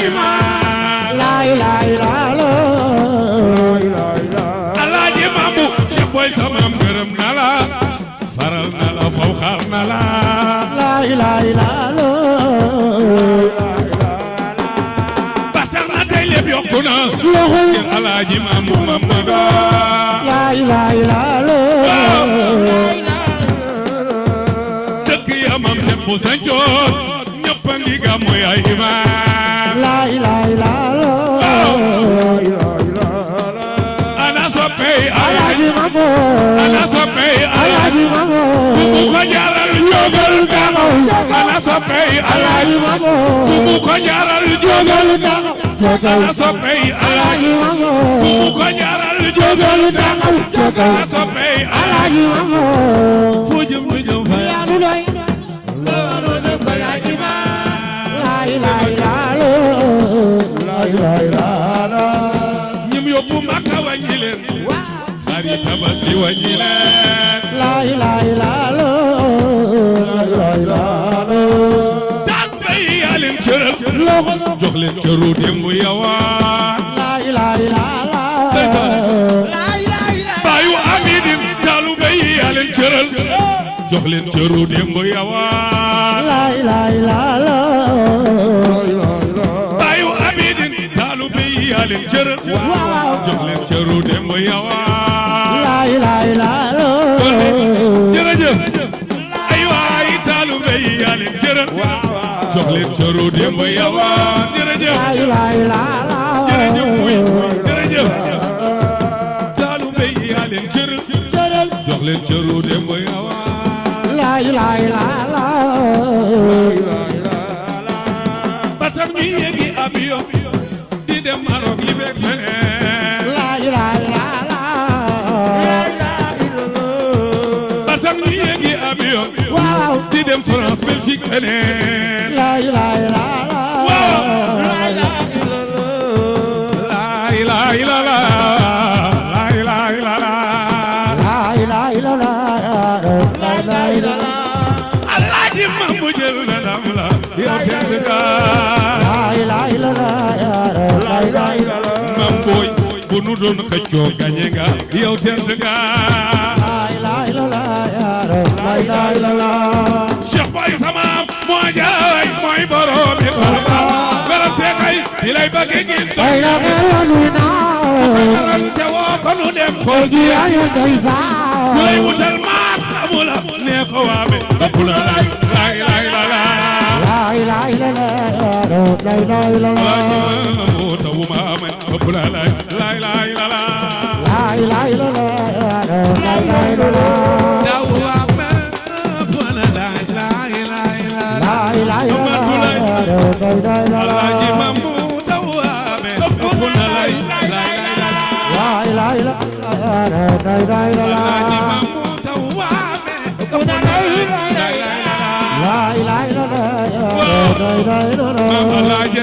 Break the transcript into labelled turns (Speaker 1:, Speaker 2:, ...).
Speaker 1: imaam
Speaker 2: la ilaha illallah
Speaker 1: alaaji Mambu Cheikh Boy sama gërëm na la faral na la faw xaar na la
Speaker 2: la ilaha illallah
Speaker 1: ba tax na tey lépp yokku na
Speaker 2: loxol
Speaker 1: ngir alaaji Mambu Mamadu
Speaker 2: la ilaha illallah
Speaker 1: dëkk ya mam Seex bu sancoon ñëpp a ngi gàmmu yaay imaam
Speaker 2: la ilaha illallah
Speaker 1: ana soppey
Speaker 2: alaaji Mambu
Speaker 1: ana soppey
Speaker 2: alaaji Mambu
Speaker 1: ku ko jaaral jógal taxaw ana soppey
Speaker 2: alaaji Mambu
Speaker 1: ku ko jaaral jógal taxaw ana soppey
Speaker 2: alaaji Mambu
Speaker 1: ku ko jaaral
Speaker 2: jógal taxaw
Speaker 1: ana soppey
Speaker 2: alaaji Mambu
Speaker 1: fu jëm fu jëm fa
Speaker 2: yaa nu doy loolu dëgg la imaam la ilaha illallah la ilaha illallah
Speaker 1: ñim yóbbu Makka wàññi leen xari Tabaski wàññi leen
Speaker 2: la ilaha illallah la ilaha illallah
Speaker 1: daan bay yaa leen cëral
Speaker 2: loxo
Speaker 1: jox leen cëru démb yawa
Speaker 2: la ilaha illallah
Speaker 1: baayu amidin taalu bay yaa leen cëral jox leen cëru démb yawa
Speaker 2: la ilaha illallah
Speaker 1: baayu amidin taalu bay yaa leen cëral jox leen cëru démb yawa
Speaker 2: la ilaha illallah
Speaker 1: jërëjëf ay waay taalu bay yaa leen cëral jox leen cëru démb yawa jërëjëf
Speaker 2: la ilaha illallah
Speaker 1: jërëjëf muy jërëjëf taalu bay yaa leen cëral
Speaker 2: jëral
Speaker 1: jox leen cëru démb yawa
Speaker 2: la ilaha illallah
Speaker 1: ba tax ñu yéegi avion di dem Maroc li beeg feneen
Speaker 2: la ilaha illallah
Speaker 1: ba tax ñu yéegi avion
Speaker 2: waaw
Speaker 1: di dem France Belgique feneen
Speaker 2: la ilaha illallah
Speaker 1: waaw la ilaha illallah la ilaha illallah
Speaker 2: la ilaha illallah la ilaha illallah
Speaker 1: Alaaji Mambu jël na ndam la yow tedd nga
Speaker 2: la ilaha illallah la ilaha illallah
Speaker 1: Mam Boy bu nu doon xëccoo gañe nga yow tedd nga
Speaker 2: la ilaha illallah la ilaha illallah
Speaker 1: Cheikh Boy sama moo jaay mooy borom bi xarba garante kay di lay bëgg gis
Speaker 2: ay la xelanu na
Speaker 1: garante woo ko nu dem xool
Speaker 2: ji ayu day fa
Speaker 1: ku lay wutal maas amula nee ko waame ëpp la lay lay lay la la
Speaker 2: la ilaha illallah la ilaha illallah
Speaker 1: mu tawu ma man ëpp la lay lay lay la la
Speaker 2: la ilaha illallah la ilaha illallah
Speaker 1: daw waame ëpp la lay lay lay la
Speaker 2: la ilaha illallah la ilaha illallah
Speaker 1: Alaaji Mambu taw waame ëpp la lay lay lay la
Speaker 2: la ilaha illallah la ilaha illallah
Speaker 1: Alaaji Mambu taw waame ëpp la lay lay lay la
Speaker 2: la ilaha illallah la ilaha illallah
Speaker 1: Alaaji